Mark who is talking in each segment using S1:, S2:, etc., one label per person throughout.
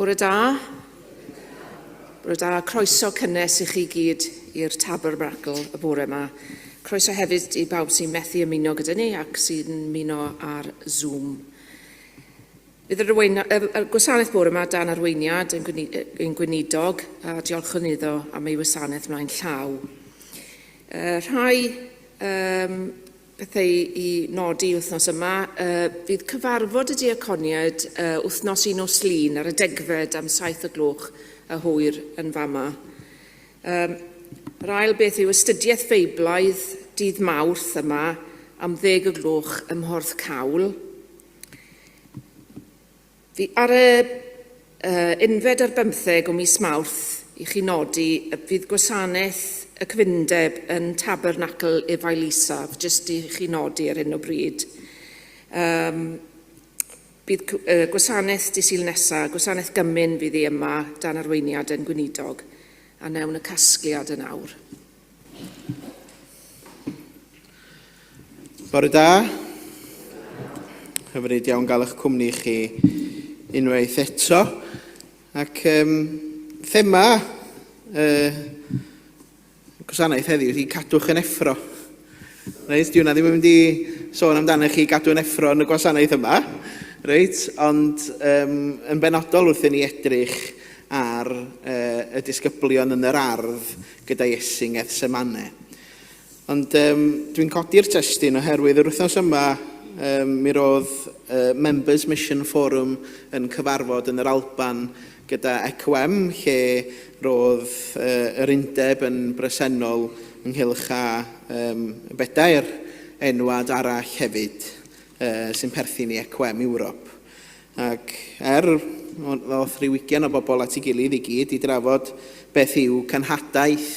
S1: Bore da. Bore da. Croeso cynnes i chi gyd i'r Tabernacl y bore yma. Croeso hefyd i bawb sy'n methu ymuno gyda ni ac sy'n ymuno ar Zoom. Bydd yr, arwein, y, y gwasanaeth bore yma dan arweiniad ein, ein gweinidog a diolchwn iddo am ei wasanaeth mlaen llaw. Rhai um, pethau i nodi wythnos yma. Fydd cyfarfod y diaconiaid wythnos i nos Lun ar y degfed am 7 o gloch y hwyr yn fama. Um, yr ail beth yw astudiaeth Feiblaidd dydd Mawrth yma am ddeg o gloch ym Mhorth Cawl. Fi ar y uh, unfed ar bymtheg o mis Mawrth i chi nodi y bydd gwasanaeth y cyfundeb yn Tabernacl Efail Isaf, jyst i chi nodi ar hyn o bryd. Um, bydd uh, gwasanaeth di Sul nesaf, gwasanaeth gymun fydd i yma dan arweiniad yn gweinidog, a newn y casgliad yn awr.
S2: Bore da. Hyfryd iawn gael eich cwmni chi unwaith eto. Ac um, thema uh, gwasanaeth heddiw ydy cadwch yn effro. Reit, di hwnna ddim yn mynd i sôn amdano chi gadw yn effro yn y gwasanaeth yma. Reit, ond um, yn benodol wrth i ni edrych ar uh, y disgyblion yn yr ardd gyda Iesu yng Ngethsemane. Ond um, dwi'n codi'r testun oherwydd yr wythnos yma um, mi roedd uh, Members Mission Forum yn cyfarfod yn yr Alban gyda ECWM, lle roedd uh, yr undeb yn bresennol ynghylch â um, bedair enwad arall hefyd uh, sy'n perthyn i ECWM Ewrop. Ac er ddoth rhyw ugain o bobl at ei gilydd i gyd i drafod beth yw cenhadaeth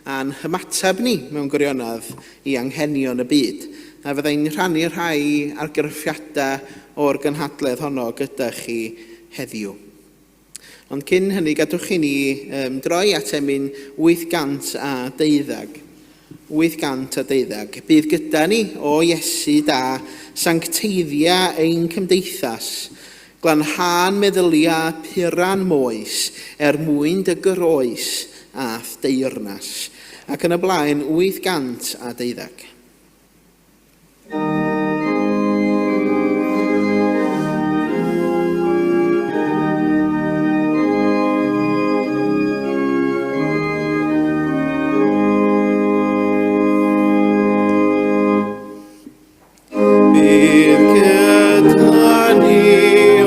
S2: a'n hymateb ni mewn gwirionedd i anghenion y byd, a fyddai'n rhannu rhai argraffiadau o'r gynhadledd honno gyda chi heddiw. Ond cyn hynny, gadwch i ni um, droi at emyn 812. 812. Bydd gyda ni, o Iesu da, sancteiddia ein cymdeithas, glanhân meddylia puran moes, er mwyn dy gyroes a'th deyrnas. Ac yn y blaen, 812. Bydd gyda ni o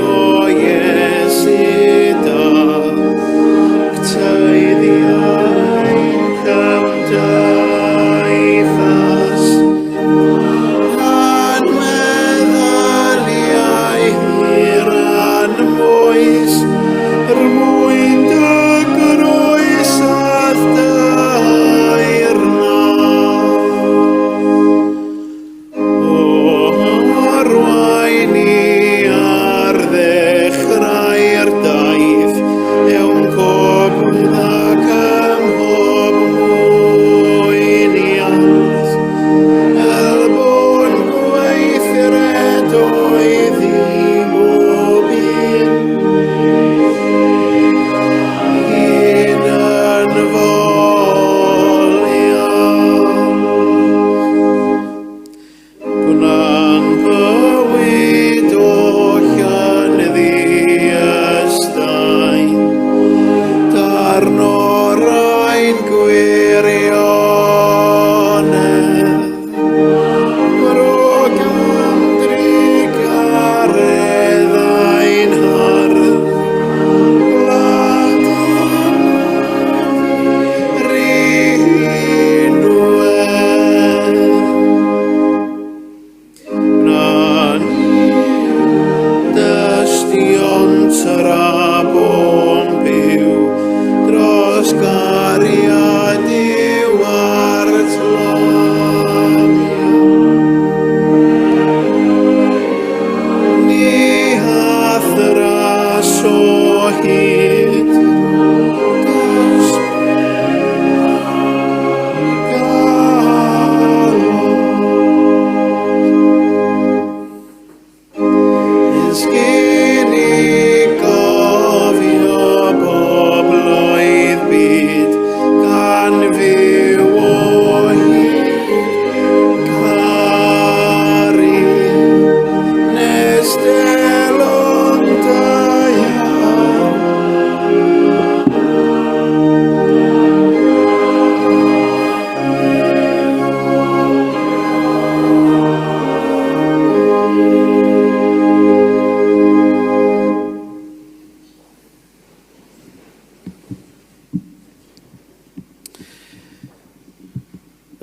S2: Iesu da, Cteiddiau cymdeithas, A'n meddyliau hir a'n moes, Er mwyn dy groes a'th daernas. O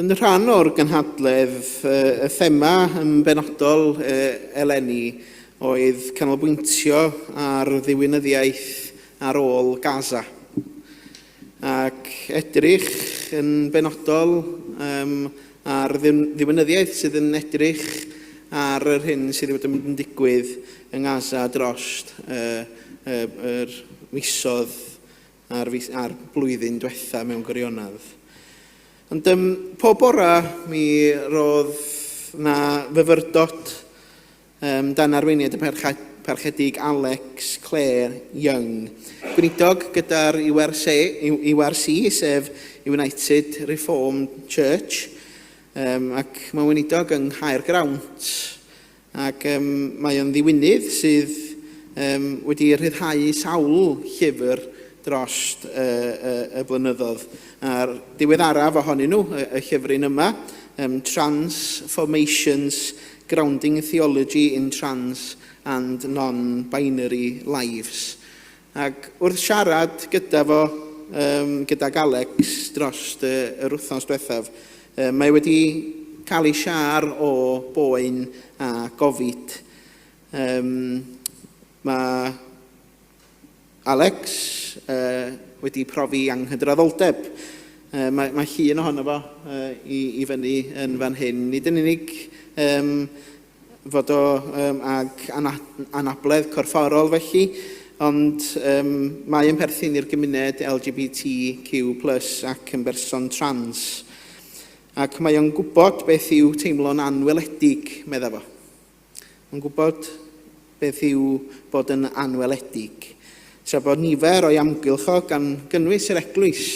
S2: Yn rhan o'r gynhadledd, y thema yn benodol eleni oedd canolbwyntio ar ddiwinyddiaeth ar ôl Gaza. Ac edrych yn benodol ar ddiwinyddiaeth sydd yn edrych ar yr hyn sydd wedi mynd yn digwydd yng Ngaza dros yr misoedd a'r, fis, a'r blwyddyn diwetha mewn gwirionedd. Ond pob bora mi roedd na fyfyrdod dan arweiniad y Parchedig Alex Clare Young, gweinidog gyda'r URC, URC, sef United Reformed Church, ac mae'n weinidog yng Nghaergrawnt, ac mae o'n ddiwinydd sydd wedi rhyddhau sawl llyfr dros y blynyddoedd. A'r diweddaraf ohonyn nhw, y llyfryn yma, Transformations, Grounding Theology in Trans and Non-Binary Lives. Ac wrth siarad gyda fo, gydag Alex dros yr wythnos diwethaf, mae wedi cael ei siar o boen a gofid. Mae Alex wedi profi anghydraddoldeb. Mae llun ohono fo i fyny yn fan hyn. Nid yn unig fod o ag anabledd corfforol felly, ond mae yn perthyn i'r gymuned LGBTQ+ ac yn berson trans. Ac mae o'n gwybod beth yw teimlo'n anweledig, medda fo. Mae'n gwybod beth yw bod yn anweledig, tra bod nifer o'i amgylch o, gan gynnwys yr eglwys,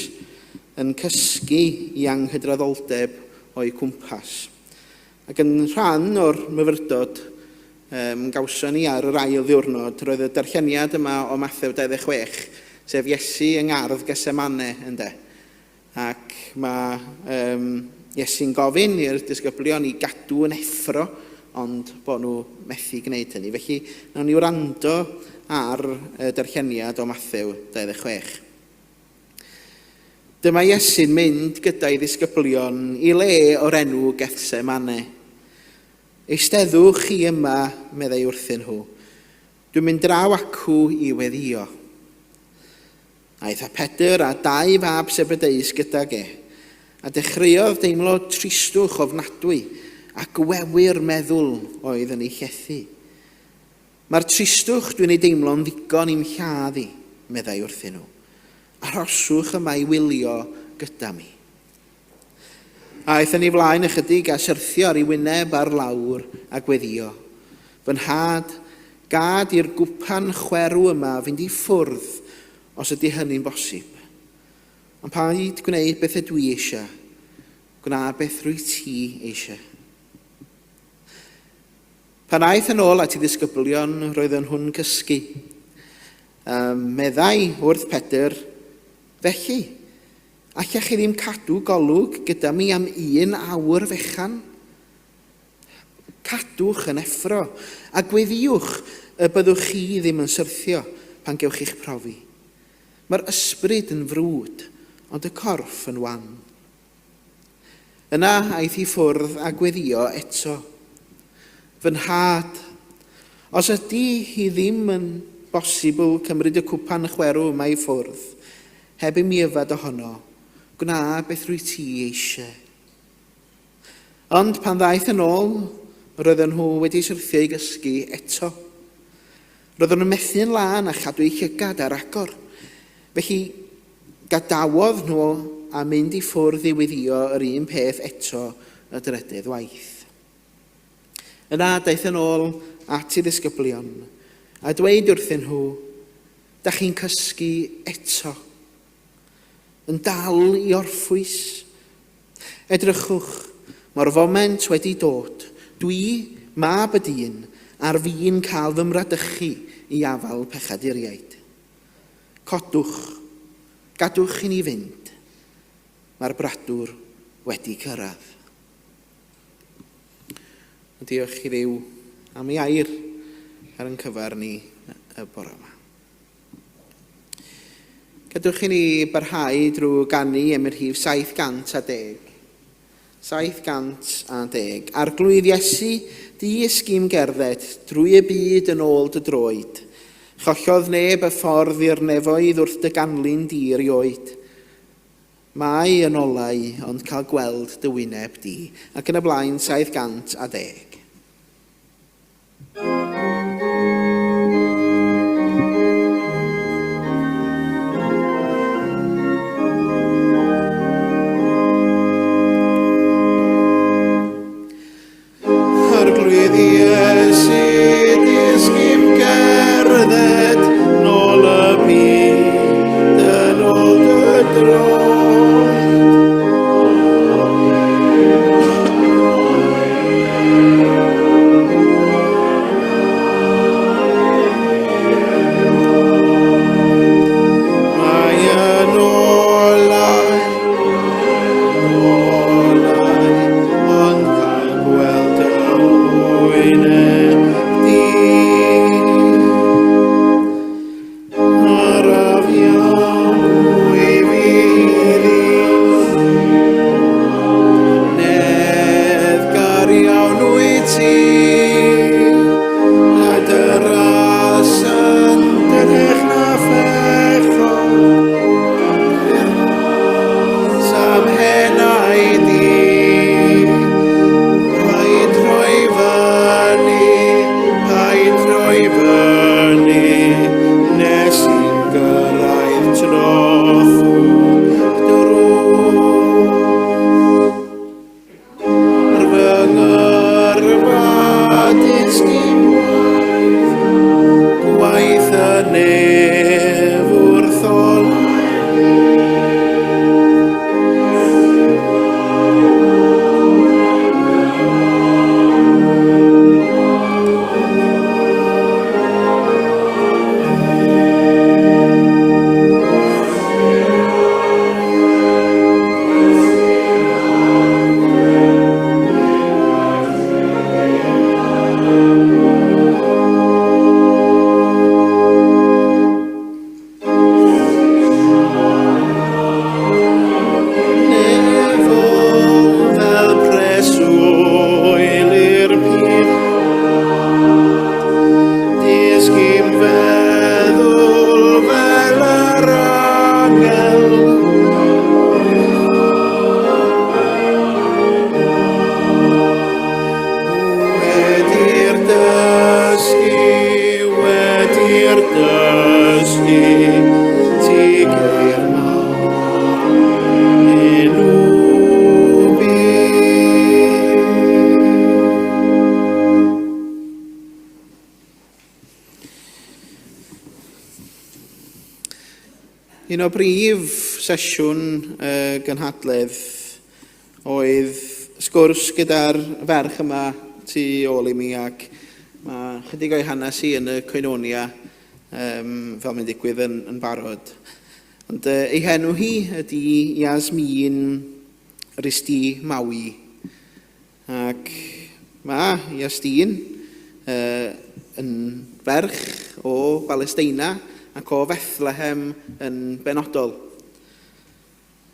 S2: yn cysgu i anghydraddoldeb o'u cwmpas. Ac yn rhan o'r myfyrdod gawson ni ar yr ail ddiwrnod, roedd y darlleniad yma o Mathew 26, sef Iesu yng ngardd Gethsemane, ynde. Ac mae Iesu'n gofyn i'r disgyblion i gadw yn effro, ond bod nhw methu gwneud hynny. Felly, nawn ni wrando ar y darlleniad o Mathew 26. Dyma Iesu'n mynd gyda'i ddisgyblion i le o'r enw Gethsemane. Eisteddwch chi yma, meddai wrthyn nhw. Dwi'n mynd draw acw i weddïo. Aeth â Pedr a dau fab Sebedeus gydag e, a dechreuodd deimlo tristwch ofnadwy a gwewyr meddwl oedd yn ei llethu. Mae'r tristwch dwi'n ei deimlo'n ddigon i'm lladd i, meddai wrthyn nhw. Arhoswch yma i wylio gyda mi. Aeth yn ei flaen ychydig a syrthio ar ei wyneb ar lawr a gweddïo, Fy nhad, gad i'r gwpan chwerw yma fynd i ffwrdd os ydy hynny'n bosib. Ond paid gwneud beth ydw i eisiau, gwna beth rwyt ti eisiau. Pan aeth yn ôl at ei ddisgyblion, roedden nhw'n cysgu. Meddai wrth Pedr, Felly, Allech chi ddim cadw golwg gyda mi am un awr fechan? Cadwch yn effro, a gweddïwch y byddwch chi ddim yn syrthio pan gewch chi'ch profi. Mae'r ysbryd yn frwd, ond y corff yn wan. Yna aeth i ffwrdd a gweddïo eto. Fy nhad, os ydy hi ddim yn bosibl cymryd y cwpan chwerw yma i ffwrdd, Heb i mi yfed ohono, gwna beth rwyt ti eisiau. Ond pan ddaeth yn ôl, roedden nhw wedi syrthio i gysgu eto. Roedden nhw'n methu'n lân a chadw eu llygad ar agor. Felly gadawodd nhw a mynd i ffwrdd i weddïo yr un peth eto y drydedd waith. Yna daeth yn ôl at ei ddisgyblion a dweud wrthyn nhw, Da chi'n cysgu eto? Yn dal i orffwys? Edrychwch, mae'r foment wedi dod. Dwi, mab y dyn, ar fin cael fy mradychu i afael pechaduriaid. Codwch, gadwch i ni fynd. Mae'r bradwr wedi cyrraedd. A diolch i Dduw am ei air ar ein cyfer ni y bore yma. Gadwch i ni barhau drwy ganu am y rhif 710. 710. Arglwydd Iesu, dysg i'm gerdded drwy y byd yn ôl dy droed. Chollodd neb y ffordd i'r nefoedd wrth dy ganlyn di erioed. Mae yn olau ond cael gweld dy wyneb di. Ac yn y blaen, 710. Arglwydd Iesu, dysg i'm gerdded nôl y byd yn ôl dy droed. Mae yn olau, olau, ond cael gweld dy wyneb di. Araf iawn wyf i ddi, Neddgar iawn wyt ti, a dy ras yn dynech na phechod. Sam henau di, paid rhoi fyny, paid rhoi fyny, nes i'n gyrraedd trothwy drws. Ar fy ngyrfa dysgu gwaith, gwaith y nef wrth olau. Nefol fel preswyl i'r pur. Dysg i'm feddwl fel yr angel. Wedi'r dysgu, wedi'r dysgu, ti geir mawr enw fi. Un o brif sesiwn y gynhadledd oedd sgwrs gyda'r ferch yma tu ôl i mi ac mae chydig o'i hanes hi yn y Koinonia um, fel mae'n digwydd yn, yn barod. Ond uh, ei henw hi ydy Yasmin Risti Maui. Ac mae Iestyn uh, yn ferch o Balesteina ac o Fethlehem yn benodol.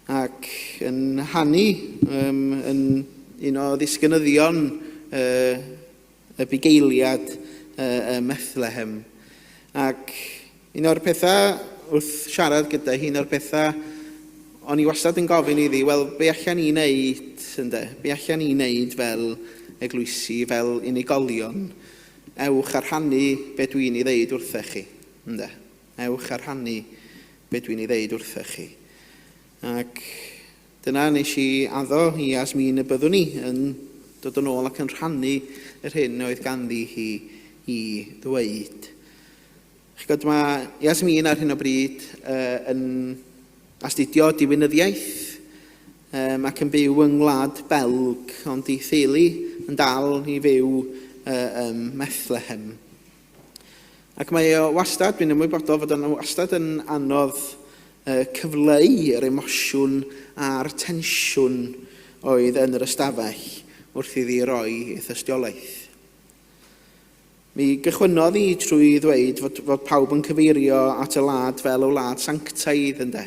S2: Ac yn hanu um, yn un o ddisgynyddion uh, y bugeiliad uh, ym Methlehem. Ac un o'r pethau wrth siarad gyda hi, un o'r pethau o'n i wastad yn gofyn iddi, wel, be allan ni wneud, ynde? Be allan ni wneud fel eglwysi, fel unigolion? Ewch a rhannu be dwi'n ei ddeud wrthych chi, ynde? Ewch a rhannu be dwi'n ei ddeud wrthych chi. Ac Dyna nes i addo i Yasmin y byddwn i yn dod yn ôl ac yn rhannu yr hyn oedd ganddi hi i ddweud. Chi'n gwybod, mae Yasmin ar hyn o bryd uh, yn astudio diwinyddiaeth um, ac yn byw yng Ngwlad Belg, ond ei theulu yn dal i fyw uh, ym Methlehem. Ac mae o wastad, dwi'n ymwybodol fod o'n wastad yn anodd uh, cyfleu yr emosiwn a'r tensiwn oedd yn yr ystafell wrth iddi roi ei thystiolaeth. Mi gychwynnodd hi trwy ddweud fod, fod pawb yn cyfeirio at y wlad fel y wlad sanctaidd, ynde.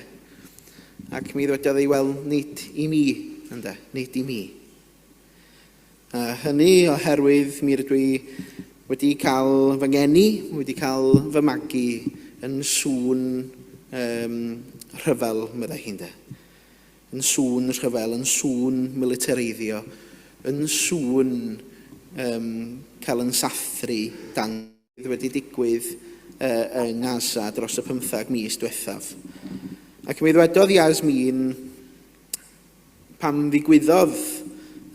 S2: Ac mi ddwedodd hi, wel, nid i mi, ynde, nid i mi. A hynny oherwydd mi rydw i wedi cael fy ngeni, wedi cael fy magu yn sŵn um, rhyfel, meddai hi'n de. Yn sŵn rhyfel, yn sŵn militareiddio, yn sŵn um, cael yn sathru dan wedi digwydd uh, yng Ngaza dros y 15 mis diwethaf. Ac mi ddwedodd Yasmin pan ddigwyddodd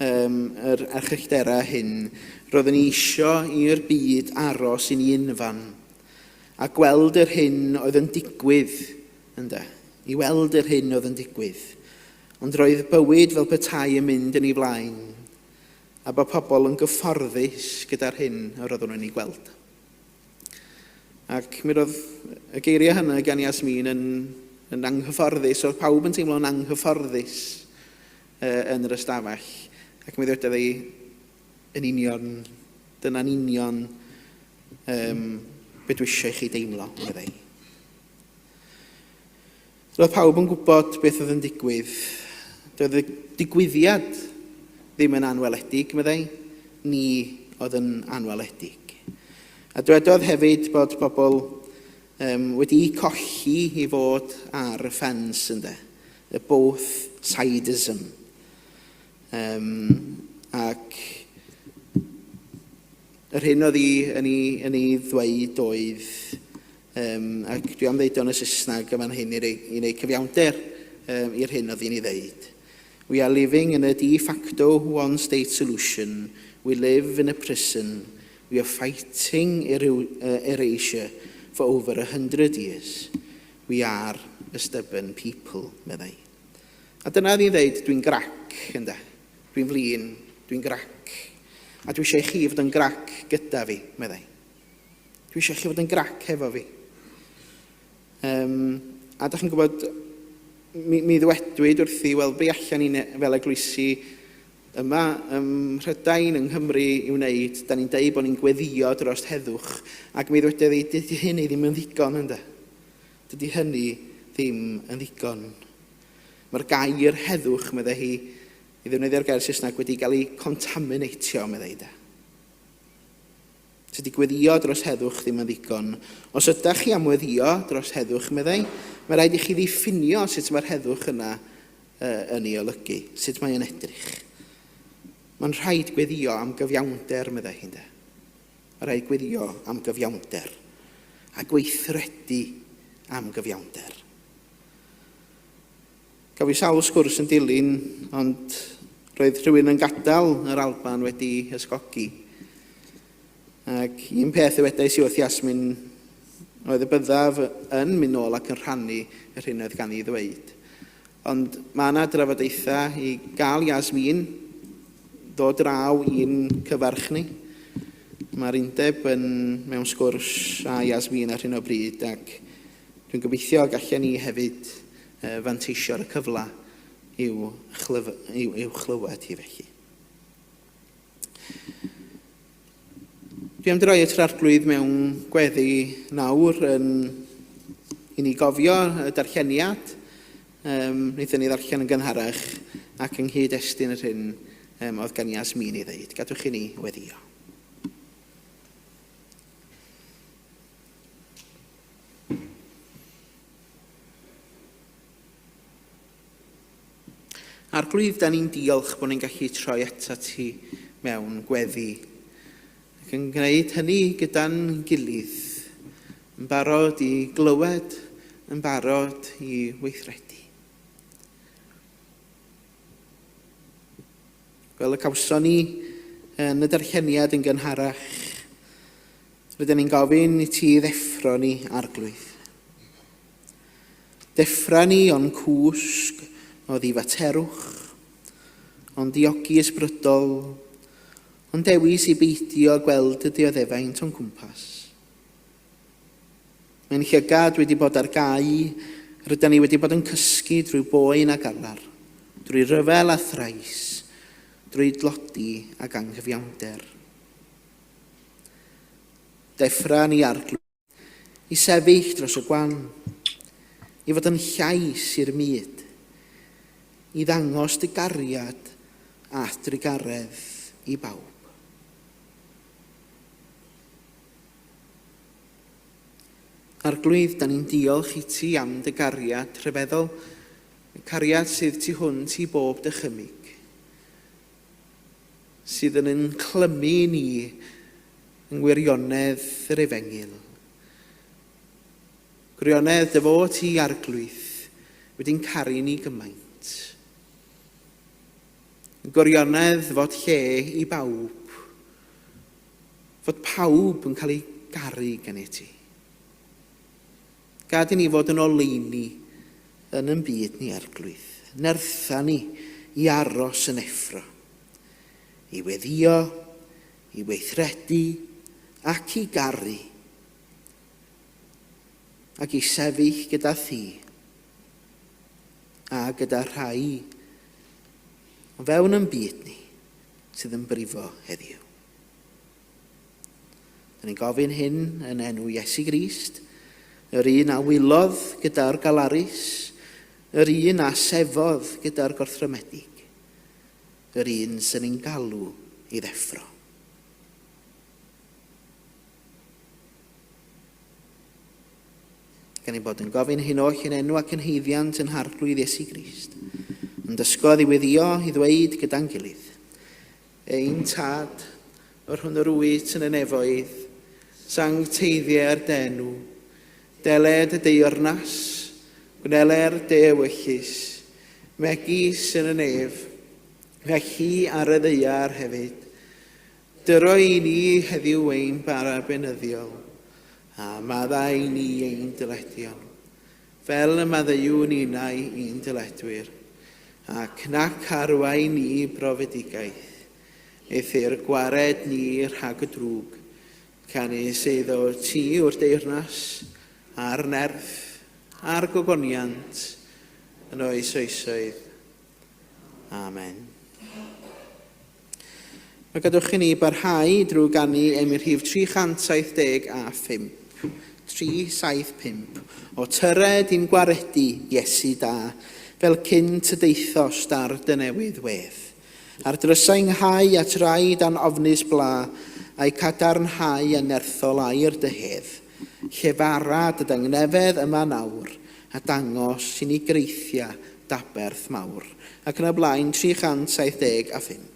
S2: um, yr erchyllterau hyn, roeddwn ni isio i'r byd aros i ni unfan a gweld yr hyn oedd yn digwydd, ynde, i weld yr hyn oedd yn digwydd. Ond roedd bywyd fel petai yn mynd yn ei flaen, a bod pobl yn gyfforddus gyda'r hyn yr oeddwn nhw'n ei gweld. Ac mi roedd y geiriau hynny gan Yasmin yn, yn anghyfforddus. Oedd pawb yn teimlo'n anghyfforddus uh, yn yr ystafell. Ac mi ddwedodd ei yn union, dyna'n union um, be dwi eisiau i chi deimlo, meddai. Roedd pawb yn gwybod beth oedd yn digwydd. Doedd y digwyddiad ddim yn anweledig, meddai. Ni oedd yn anweledig. A dwedodd hefyd bod pobl um, wedi'u colli i fod ar y ffens, ynde. Y both sidism. Um, ac yr hyn oedd hi yn ei, yn ei ddweud oedd Um, ac dwi am ddeud o'n y Saesneg yn fan hyn i, i wneud cyfiawnder um, i'r hyn oedd hi'n ei ddeud. We are living in a de facto one-state solution. We live in a prison. We are fighting erasure for over 100 years. We are a stubborn people, meddai. A dyna oedd hi'n ddeud, dwi'n grac, ynde. Dwi'n flin, dwi'n grac. A dwi eisiau i chi fod yn grac gyda fi, meddai. Dwi eisiau chi fod yn grac hefo fi. Um, a da chi'n gwybod, mi, mi ddwedwyd wrthi, wel, be allan ni fel eglwysi yma ym Mhrydain, yng Nghymru i wneud, da ni'n deud bod ni'n gweddio dros heddwch, ac mi ddwedodd hi, dydy hynny ddim yn ddigon, ynde? Dydy hynny ddim yn ddigon. Mae'r gair heddwch, meddai hi, i ddefnyddio'r gair Saesneg, wedi cael ei contaminatio, meddai hi, de. Tydi gweddïo dros heddwch ddim yn ddigon. Os ydach chi am weddïo dros heddwch, meddai, mae rhaid i chi ddiffinio sut mae'r heddwch yna uh, yn ei olygu, sut mae yn edrych. Mae'n rhaid gweddïo am gyfiawnder, meddai hi'n de. Mae rhaid gweddïo am gyfiawnder a gweithredu am gyfiawnder. Gafwyd sawl sgwrs yn dilyn, ond roedd rhywun yn gadael yr Alban wedi ysgogi. Ac un peth ddywedais i wrth Yasmin oedd y byddaf yn mynd nôl ac yn rhannu yr hyn oedd gan i ddweud. Ond mae yna drafodaethau i gael Yasmin ddod draw i'n cyfarch ni. Mae'r undeb yn mewn sgwrs â Yasmin ar hyn o bryd ac dwi'n gobeithio gallen ni hefyd fanteisio ar y cyfle i'w, chlyf, i'w, i'w chlywed hi felly. Dwi am droi at yr arglwydd mewn gweddi nawr yn, i ni gofio y darlleniad. Um, wnaethon ni ddarllen yn gynharach ac yng nghyd-destun yr hyn um, oedd gan Yasmin i ddeud. Gadwch i ni weddio. Arglwydd, da ni'n diolch bod ni'n gallu troi atat ti mewn gweddi ac yn gwneud hynny gyda'n gilydd, yn barod i glywed, yn barod i weithredu. Fel y cawson ni yn y darlleniad yn gynharach, rydyn ni'n gofyn i ti ddeffro ni, Arglwydd. Deffra ni o'n cwsg o ddifaterwch, o'n diogi ysbrydol, o'n dewis i beidio gweld y dioddefaint o'n cwmpas. Mae'n llygad wedi bod ar gau, rydyn ni wedi bod yn cysgu drwy boen a galar, drwy ryfel a thrais, drwy dlodi ac anghyfiawnder. Deffra ni Arglwydd i sefyll dros y gwan, i fod yn llais i'r myd, i ddangos dy gariad a'th drugaredd. i bawb. Arglwydd, da ni'n diolch i ti am dy gariad rhyfeddol, y cariad sydd tu hwnt i bob dychymyg, sydd yn ein clymu ni yng ngwirionedd yr Efengyl. Gwirionedd dy fod ti, Arglwydd, wedi'n caru ni gymaint. Gwirionedd fod lle i bawb, fod pawb yn cael ei garu gen i ti. Gad i ni fod yn oleuni yn yn byd ni, Arglwydd. Nertha ni i aros yn effro, i weddio, i weithredu ac i garu, ac i sefyll gyda thi a gyda rhai o fewn yn byd ni sydd yn brifo heddiw. Dyn ni'n gofyn hyn yn enw Iesu Grist, yr un a wylodd gyda'r galarus, yr un a sefodd gyda'r gorthrymedig, yr un sy'n ni'n galw i ddeffro. Gan ei bod yn gofyn hyn oll yn enw ac yn haeddiant yn Harglwydd Iesu Grist, yn dysgodd i weddio i ddweud gyda'n gilydd, Ein Tad, yr hwn yr wyt yn y nefoedd, sancteiddier dy enw, deled y deyrnas, gwneler dy ewyllys, megis yn y nef, felly ar y ddaear hefyd. Dyro i ni heddiw ein bara beunyddiol, a maddau i ni ein dyledion, fel y maddeuwn ninnau i'n dyledwyr, ac nac arwain ni i brofedigaeth, eithr gwared ni rhag y drwg, canys eiddo ti yw'r deyrnas, a'r nerth, a'r gogoniant, yn oes oesoedd. Amen. A gadewch i ni barhau drwy ganu emyn rhif 375. 375. O tyred i'n gwaredu, Iesu da, fel cynt y deithost ar dy newydd wedd. Ar drysau nghau at rai dan ofnus bla, a'i cadarnhau yn nerthol air dy hedd. Llefara dy dangnefedd yma nawr, a dangos i ni greithia d'aberth mawr. Ac yn y blaen, 375.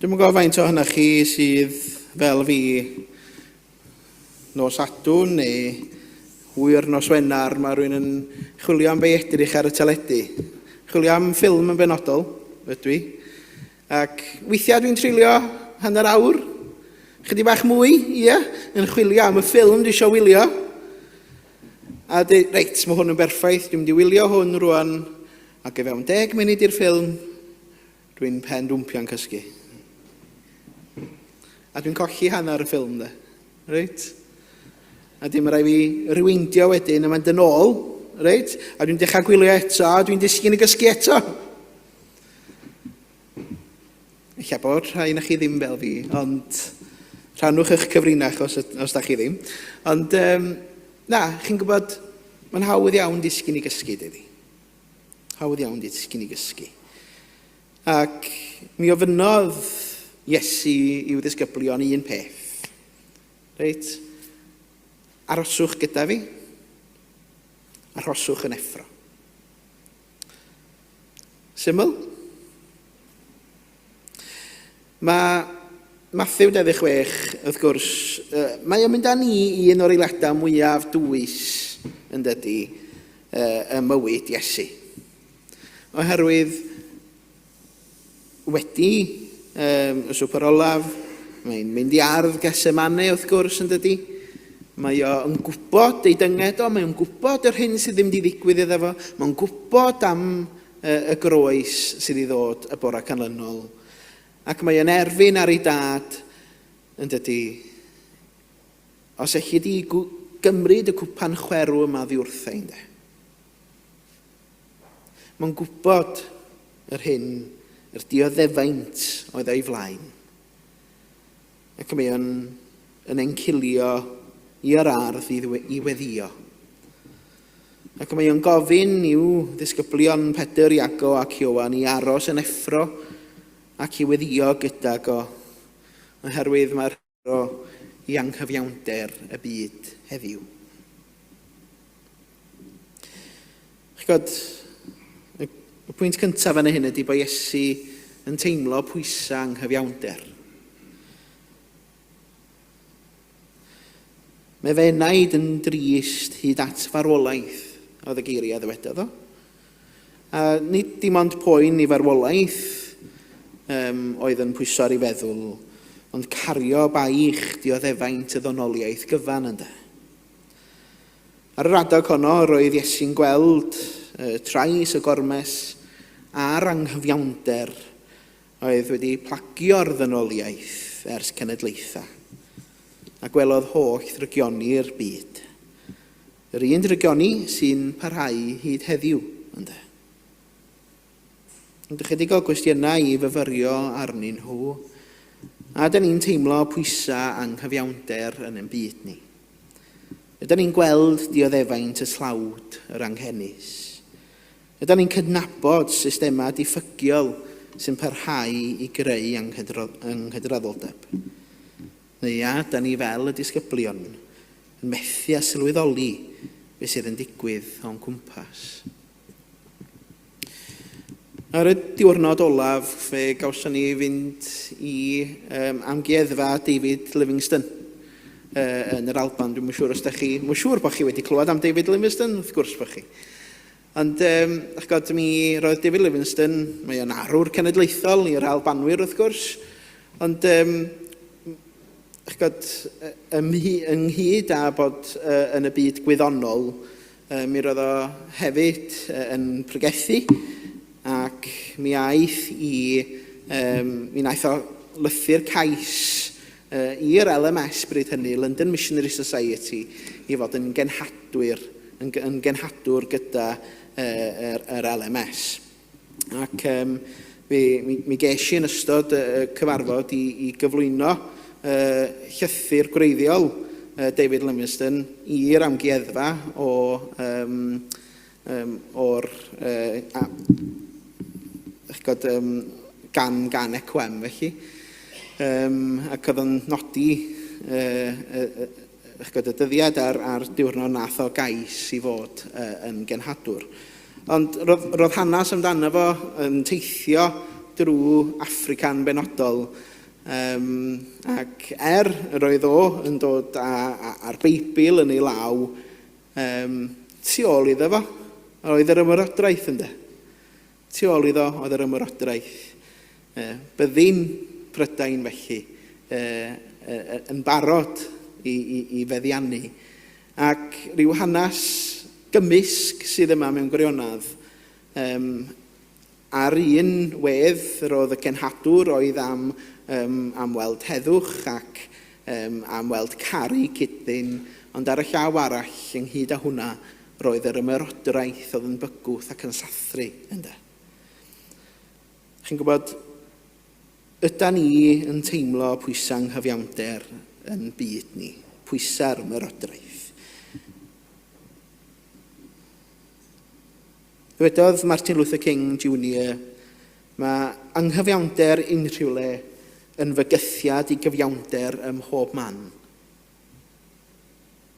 S2: Dwi'm yn gwybod faint ohonoch chi sydd fel fi nos Sadwrn neu hwyr nos Wener, mae rhywun yn chwilio am be edrych ar y teledu. Chwilio am ffilm yn benodol, ydw i. Ac weithiau dwi'n treulio hanner awr, chydig bach mwy, ie, yn chwilio am y ffilm dwi eisiau wylio. A dweud, reit, mae hwn yn berffaith, dwi'n mynd i wylio hwn rwan, ac e fewn 10 munud i'r ffilm, Dwi'n pen dwmpio'n cysgu. A dwi'n colli hanner y ffilm, de. Reit? A dim rhaid fi rewindio wedyn a mynd yn ôl, reit? A dwi'n dechrau gwylio eto, a dwi'n disgyn i gysgu eto. Ella bod rhai na chi ddim fel fi, ond rhannwch eich cyfrinach os, os da chi ddim. Ond, um, na, chi'n gwybod, mae'n hawdd iawn disgyn i gysgu, dydy. Hawdd iawn disgyn i gysgu. Ac mi ofynnodd Iesu i'w ddisgyblion un peth. Reit? Arhoswch gyda fi. Arhoswch yn effro. Syml. Mae Mathew 26, wrth gwrs, mae o'n mynd â ni i un o'r eiliadau mwyaf dwys yn dydy ym mywyd Iesu. Oherwydd wedi um, y swper olaf, mae'n mynd i ardd Gethsemane wrth gwrs yn dydy. Mae o'n gwybod ei dynged o, mae o'n gwybod yr hyn sydd ddim wedi ddigwydd iddo fo, mae'n gwybod am y groes sydd i ddod y bore canlynol. Ac mae yn erfyn ar ei dad, yn dydy, os elli di gymryd y cwpan chwerw yma ddi wrtha i, ynde. Mae'n gwybod yr hyn, yr dioddefaint oedd o'i flaen. Ac mae o'n yn encilio i'r ardd i, i weddio. Ac mae o'n gofyn i'w ddisgyblion Pedr, Iago ac Ioan i aros yn effro ac i weddio gydag o, oherwydd mae'r effro i anghyfiawnder y byd heddiw. Ch'god, y, y pwynt cyntaf yn hyn ydy bod Iesu yn teimlo pwysau anghyfiawnder. Mae fy enaid yn drist hyd at farwolaeth, oedd y geiriau ddywedodd o. A nid dim ond poen i farwolaeth um, oedd yn pwyso ar ei feddwl, ond cario baich dioddefaint y ddonoliaeth gyfan ynddo. Ar yr adeg honno, roedd Iesu'n gweld y trais, y gormes a'r anghyfiawnder oedd wedi plagio'r ddynoliaeth ers cenedlaethau, a gwelodd holl ddrygioni'r byd. Yr un drygioni sy'n parhau hyd heddiw, ynde. Ond ychydig o gwestiynau i fyfyrio arnyn nhw, a dyn ni'n teimlo pwysau anghyfiawnder yn ein byd ni. Ydyn ni'n gweld dioddefaint y tlawd, yr anghenus? Ydan ni'n cydnabod systemau diffygiol sy'n parhau i greu anghydraddoldeb? Neu a ydan ni fel y disgyblion yn methu â sylweddoli beth sydd yn digwydd o'n cwmpas? Ar y diwrnod olaf, fe gawson ni fynd i um, amgueddfa David Livingstone uh, yn yr Alban. Dwi'n siŵr os da chi, mae'n siŵr bod chi wedi clywed am David Livingstone, wrth gwrs bod chi. Ond, um, ych god, mi roedd David Livingstone, mae o'n arwr cenedlaethol i'r Albanwyr wrth gwrs, ond um, ych god, ynghyd â bod uh, yn y byd gwyddonol, uh, mi roedd o hefyd uh, yn pregethu, ac mi aeth i, um, mi wnaeth o lythyr cais uh, i'r LMS bryd hynny, London Missionary Society, i fod yn genhadwyr, yn, yn genhadwr gyda uh, yr, yr LMS. Ac um, mi, mi, mi ges i yn ystod y cyfarfod i, i gyflwyno uh, llythyr gwreiddiol uh, David Livingstone i'r amgueddfa o, um, um, o'r uh, a, chgod, um, gan, gan ECWM felly. Um, ac oedd o'n nodi uh, uh, chgod, y dyddiad a'r, a'r diwrnod nath o gais i fod uh, yn genhadwr. Ond roedd, roedd hanes amdano fo yn teithio drwy Affrica'n benodol. Um, ac er yr oedd o yn dod â, â, â'r Beibl yn ei law, um, tu ôl iddo fo, oedd yr ymerodraeth ynde. Tu ôl iddo oedd yr ymerodraeth. Uh, byddin Prydain felly uh, uh, yn barod i, i, i feddiannu. Ac rhyw hanes gymysg sydd yma mewn gwirionedd. Um, Ar un wedd, roedd y cenhadwr oedd am, um, am weld heddwch ac um, am weld caru cyd-ddyn, ond ar y llaw arall, ynghyd â hwnna, roedd yr ymerodraeth oedd yn bygwth ac yn sathru, ynde. Chi'n gwybod, yda ni yn teimlo pwysau anghyfiawnder yn byd ni, pwysau'r ymerodraeth. Dywedodd Martin Luther King Junior, Mae anghyfiawnder unrhywle yn fygythiad i gyfiawnder ym mhob man.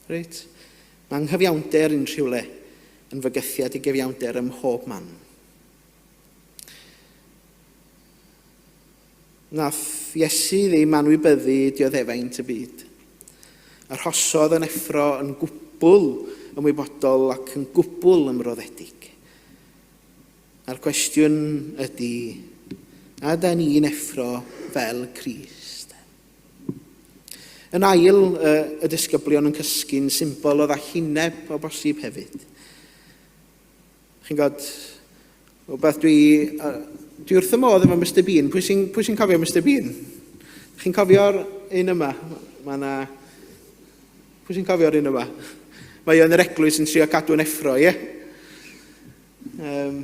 S2: Reit? Mae anghyfiawnder unrhywle yn fygythiad i gyfiawnder ym mhob man. Nath Iesu ddim anwybyddu dioddefaint y byd. Arhosodd yn effro yn gwbl ymwybodol ac yn gwbl ymroddedig. A'r cwestiwn ydy, a da ni'n effro fel Crist? Yn ail, y disgyblion yn cysgu'n symbol o ddallineb o bosib hefyd. Chi'n gwybod, rhywbeth dwi, uh, dwi wrth y modd efo Mr Bean. Pwy sy'n pwy sy cofio Mr Bean? Chi'n cofio'r un yma? Mae yna... Pwy sy'n cofio'r un yma? Mae o'n yr eglwys yn trio cadw'n effro, ie? Um,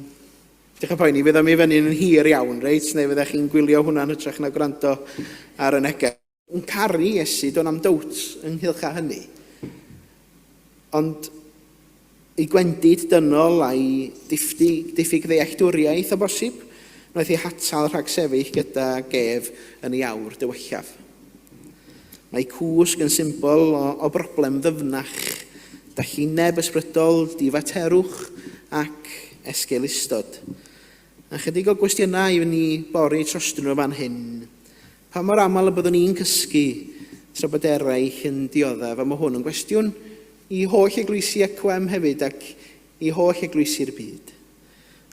S2: Dych yn poeni, fydd o'n mynd fyny yn hir iawn, reit? Neu fyddech chi'n gwylio hwnna'n hytrach na gwrando ar y neges. Yn caru Iesu, do'n am dowt ynghylch â hynny. Ond ei gwendid dynol a'i diffyg, diffyg ddealltwriaeth o bosib, wnaeth ei hatal rhag sefyll gyda gef yn ei awr dywyllaf. Mae cwsg yn symbol o, o broblem ddyfnach, dallineb ysbrydol, difaterwch ac esgeulustod. A chydig o gwestiynau i ni bori trostyn nhw fan hyn. Pa mor aml y byddwn ni'n cysgu tra bod eraill yn dioddef? A mae hwn yn gwestiwn i holl eglwysi ECWM hefyd ac i holl eglwysi'r byd.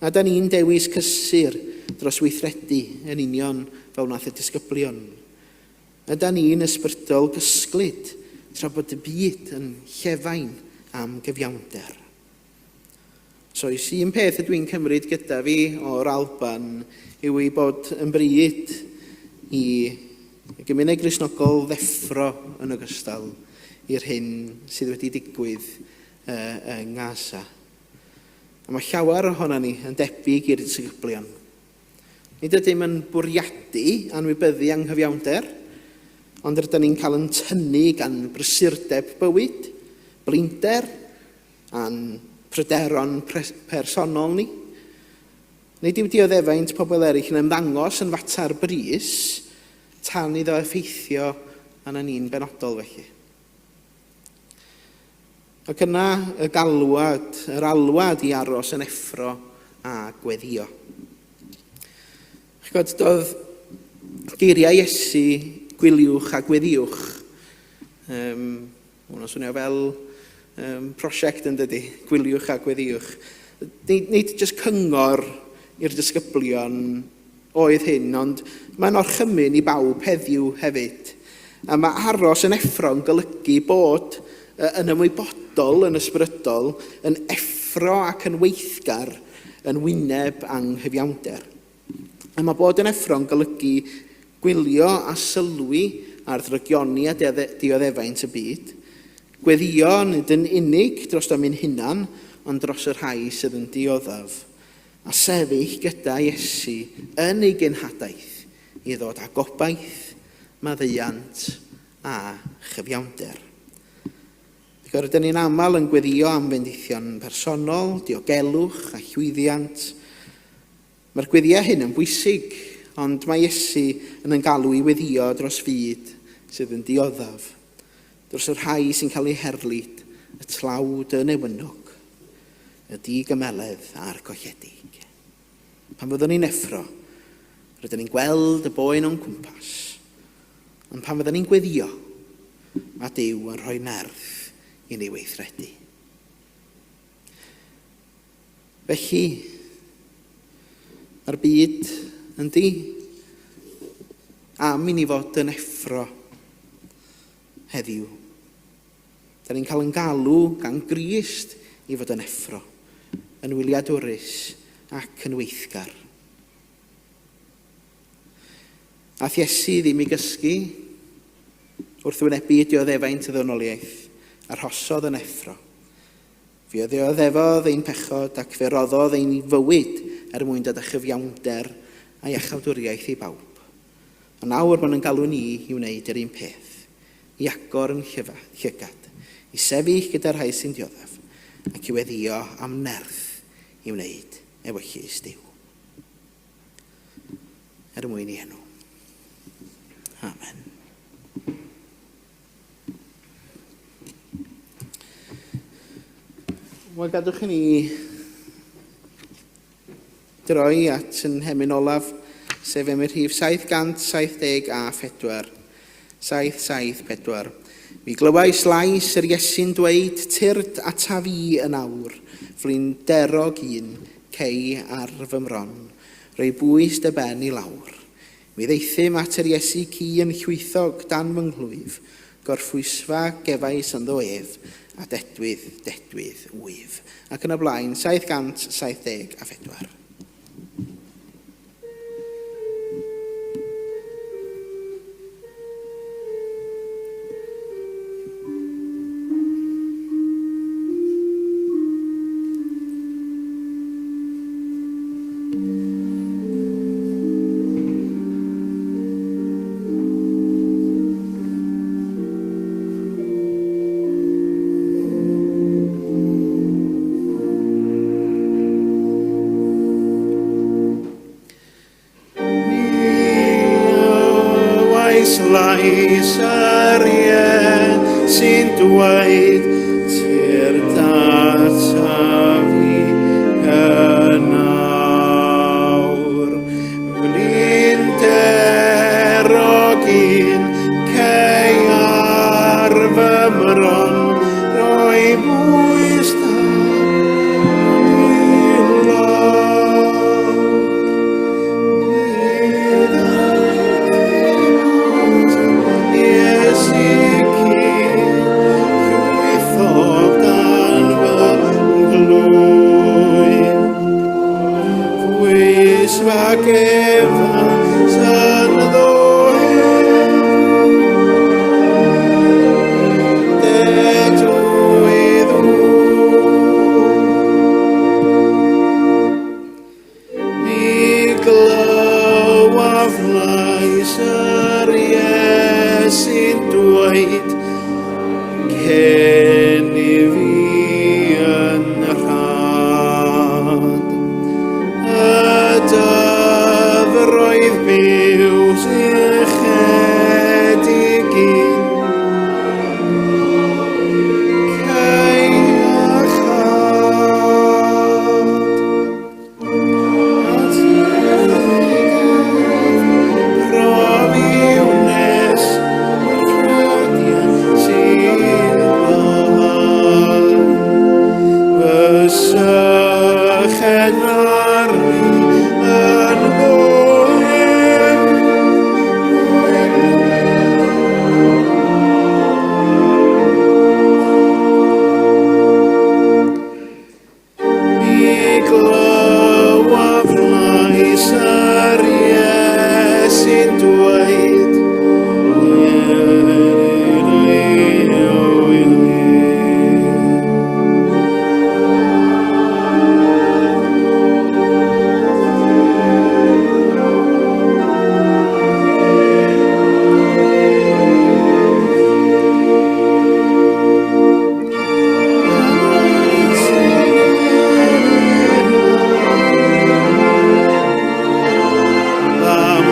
S2: A da ni'n dewis cysur dros weithredu yn union fel wnaeth y disgyblion. A da ni'n ysbrydol gysglyd tra bod y byd yn llefain am gyfiawnder. So oes un peth ydw i'n cymryd gyda fi o'r Alban yw ei bod yn bryd i y gymuned Gristnogol ddeffro yn ogystal i'r hyn sydd wedi digwydd uh, yng Ngaza. A mae llawer ohono ni yn debyg i'r disgyblion. Nid ydym yn bwriadu anwybyddu anghyfiawnder, ond rydyn ni'n cael yn tynnu gan brysurdeb bywyd, blinder, a'n pryderon personol ni. Nid yw dioddefaint pobl eraill yn ymddangos yn fater brys tan iddo effeithio arna ni'n benodol felly. Ac yna y galwad, yr alwad i aros yn effro a gweddio. Ch'bod, doedd geiriau Iesu, gwyliwch a gweddiwch, um, Mae hwnna'n swnio fel um, prosiect yn dydy, gwyliwch a gweddiwch. Nid, nid jyst cyngor i'r disgyblion oedd hyn, ond mae'n orchymyn i bawb heddiw hefyd. A mae aros yn effro yn golygu bod yn ymwybodol, yn ysbrydol, yn effro ac yn weithgar yn wyneb anghyfiawnder. A mae bod yn effro'n golygu gwylio a sylwi ar ddrygioni a dioddefaint y byd, gweddïo nid yn unig dros am ein hunan, ond dros y rhai sydd yn dioddef, a sefyll gyda Iesu yn ei genhadaeth i ddod â gobaith, maddeuant a chyfiawnder. Rydyn ni'n aml yn gweddïo am fendithion personol, diogelwch a llwyddiant. Mae'r gweddïau hyn yn bwysig, ond mae Iesu yn ein galw i weddïo dros fyd sydd yn dioddef, dros y rhai sy'n cael eu herlid, y tlawd, y newynog, y digymeledd a'r colledig. Pan fyddwn ni'n effro, rydyn ni'n gweld y boen o'n cwmpas, Ond pan fydden ni'n gweddio, mae Duw yn rhoi nerth i ni weithredu. Felly, mae'r byd yndi am i ni fod yn effro heddiw. Da ni'n cael yn galw gan Grist i fod yn effro, yn wyliadwrus ac yn weithgar. Ath Iesu ddim i gysgu wrth wynebu dioddefaint y ddynoliaeth, arhosodd yn effro. Fe ddioddefodd ein pechod ac fe roddodd ein fywyd er mwyn dod â chyfiawnder a iachawdwriaeth i bawb. Ond nawr maen nhw'n galw ni i wneud yr un peth, i agor yn llygad, i sefyll gyda'r rhai sy'n dioddef, ac i weddïo am nerth i wneud ewyllys Duw. Er mwyn i enw. Amen. Wel, gadwch i ni droi at yn hemyn olaf, sef emyn rhif 774. 774. Mi glywais lais yr Iesu'n dweud, Tyrd ata fi yn awr, flinderog un, cei ar fy mron, rhoi bwys dy ben i lawr. Mi ddaethum at yr Iesu ci yn llwythog dan fy nghlwyf, gorffwysfa gefais ynddo ef, a dedwydd, dedwydd wyf. Ac yn y blaen, 774. Lais yr Iesu'n dweud, Tyrd ataf i yn awr. Flinderog un cei ar fy mron, rhoi bwys da i lawr. Iesu ci, llwythog dan fy nglwyf. Pwys fag Evans yn ddoe. Dedwydd Mi glywaf lais yr Iesu'n dweud, Cyn i fi yn rhad. Y dyfroedd byw sychedig un. Cei a chad. Mi glywaf lais yr Iesu'n dweud,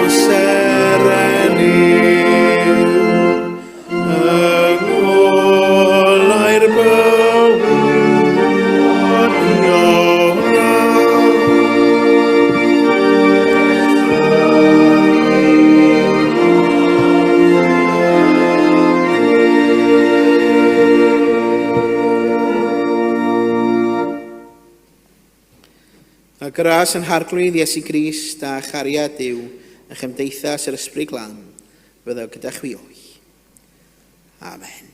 S2: Amser A gras yn harglwydd Iesu Grist a chariad Duw a chymdeithas yr Ysbryd Glân fyddo gyda chwi oll. Amen.